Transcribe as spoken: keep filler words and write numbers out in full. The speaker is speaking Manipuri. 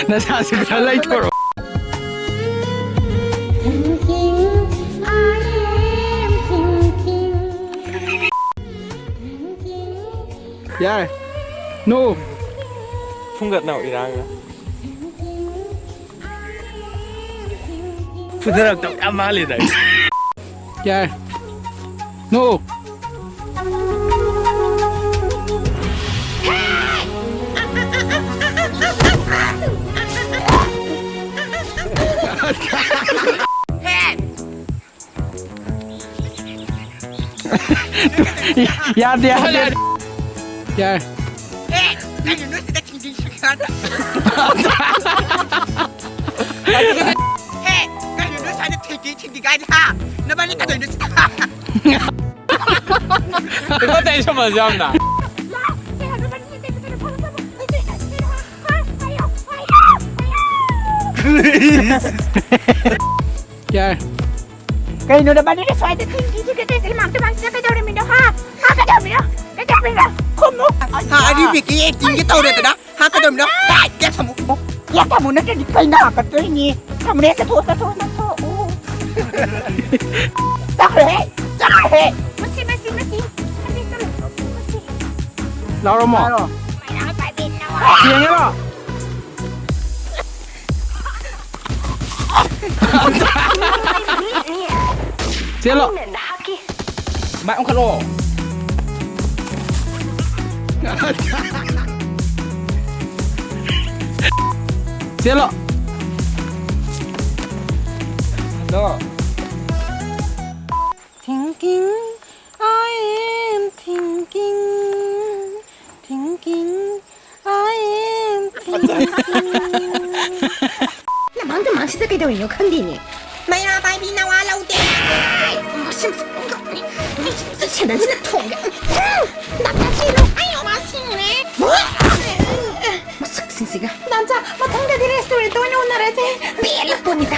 ꯅꯁꯥꯁꯨ ꯈꯔ ꯂꯩꯊꯣꯔꯛꯑꯣ꯫ ꯌꯥꯔꯦ꯫ ꯅꯣ꯫ ꯐꯨꯡꯒꯠꯅꯧ ꯏꯔꯥꯡꯅ꯫ ꯐꯨꯊꯔꯛꯇꯧ ꯌꯥꯝ ꯃꯥꯜꯂꯤꯗ꯫ ꯌꯥꯔꯦ꯫ ꯅꯣ꯫ ꯌꯥꯗꯦ, ꯌꯥꯗꯦ꯫ ꯌꯥꯔꯦ꯫ ꯍꯦ, ꯀꯩꯅꯣ ꯅꯣꯏ ꯁꯤꯗ ꯊꯤꯡꯖꯤꯟ ꯁꯤꯡꯖꯤꯟ ꯍꯦ, ꯀꯩꯅꯣ ꯅꯣꯏ ꯁ꯭ꯋꯥꯏꯗ ꯊꯤꯡꯖꯤꯟ ꯊꯤꯡꯖꯤꯟ ꯀꯥꯏꯗ ꯍꯥ? ꯅꯕꯥꯅꯤ ꯀꯩꯗꯧꯔꯤꯅꯣ ꯁꯤꯗ? ꯀꯩꯅꯣ ꯇꯧꯏ ꯁꯣꯝꯗꯁꯨ ꯌꯥꯝꯅ꯫ ꯌꯥꯔꯦ꯫ ꯀꯩꯅꯣ ꯅꯕꯥꯅꯤꯅ ꯁ꯭ꯋꯥꯏꯗ ꯊꯤꯡ ꯊꯤꯡ ꯊꯤꯡ ꯊꯤꯡ ꯃꯥꯡꯇ ꯃꯥꯡꯇ ꯀꯩꯗꯧꯔꯝꯃꯤꯅꯣ, ꯍꯥ? ꯍꯥ, ꯀꯩꯗꯧꯔꯝꯃꯤꯅꯣ? ꯀꯩꯗꯧꯔꯝꯃꯤꯅꯣ? ꯈꯨꯝꯃꯨ꯫ ꯍꯥ, ꯑꯔꯤꯕꯤꯒꯤ ꯑꯦꯛꯇꯤꯡꯒꯤ ꯇꯧꯔꯦꯗꯅ꯫ ꯍꯥ, ꯀꯩꯗꯧꯔꯝꯃꯤꯅꯣ? ꯍꯥ, ꯀꯦ ꯊꯝꯃꯨ꯫ ꯀꯦ ꯊꯝꯃꯨ ꯅꯠꯇ꯭ꯔꯗꯤ ꯀꯩ ꯅꯥꯀꯠꯇꯣꯏꯅꯤ? ꯊꯝꯃꯨꯅꯦ, ꯆꯠꯊꯣꯛꯑꯣ, ꯆꯠꯊꯣꯛꯑꯣ, ꯆꯠꯊꯣꯛꯑꯣ꯫ ꯆꯠꯈ꯭ꯔꯦꯍꯦ, ꯆꯠꯈ꯭ꯔꯦꯍꯦ꯫ ꯃꯁꯤ, ꯃꯁꯤ, ꯃꯁꯤ꯫ ꯃꯁꯤ ꯆꯠꯂꯣ꯫ ꯃꯁꯤ꯫ ꯂꯥꯎꯔꯝꯃꯣ꯫ ꯂꯥꯎꯔꯣ꯫ ꯃꯩꯔꯥ ꯄꯥꯏꯕꯤ ꯅꯋꯥ꯫ ꯌꯦꯡꯉꯦꯔꯣ? ꯆꯦꯜꯂꯣ꯫ ꯃꯥꯏ ꯑꯣꯟꯈꯠꯂꯣ꯫ ꯆꯦꯜꯂꯣ꯫ ꯑꯗꯣ꯫ Thinking, I am thinking, thinking, I am thinking. ꯅꯃꯥꯡꯗ ꯃꯥꯡꯁꯤꯗ ꯀꯩꯗꯧꯔꯤꯅꯣ ꯈꯪꯗꯦꯅꯦ꯫ ꯃꯩꯔꯥ ꯄꯥꯏꯕꯤ ꯅꯋꯥ ꯂꯧꯗꯦ꯫ ꯃꯁꯤ ꯁꯦꯟꯗꯜꯁꯤꯅ ꯊꯣꯡꯒꯦ꯫ ꯗꯥꯛꯇꯔ ꯆꯦꯜꯂꯨ꯫ ꯑꯩ ꯃꯥ ꯁꯤꯡꯉꯦ꯫ ꯃꯁꯛꯁꯤꯡꯁꯤꯒ꯫ ꯅꯥꯟꯆꯥ, ꯃꯊꯪꯗꯗꯤ restaurant ꯑꯣꯏꯅ ꯎꯅꯔꯁꯦ꯫ ꯄꯦꯜꯂ ꯄꯣꯠꯅꯤꯗ꯫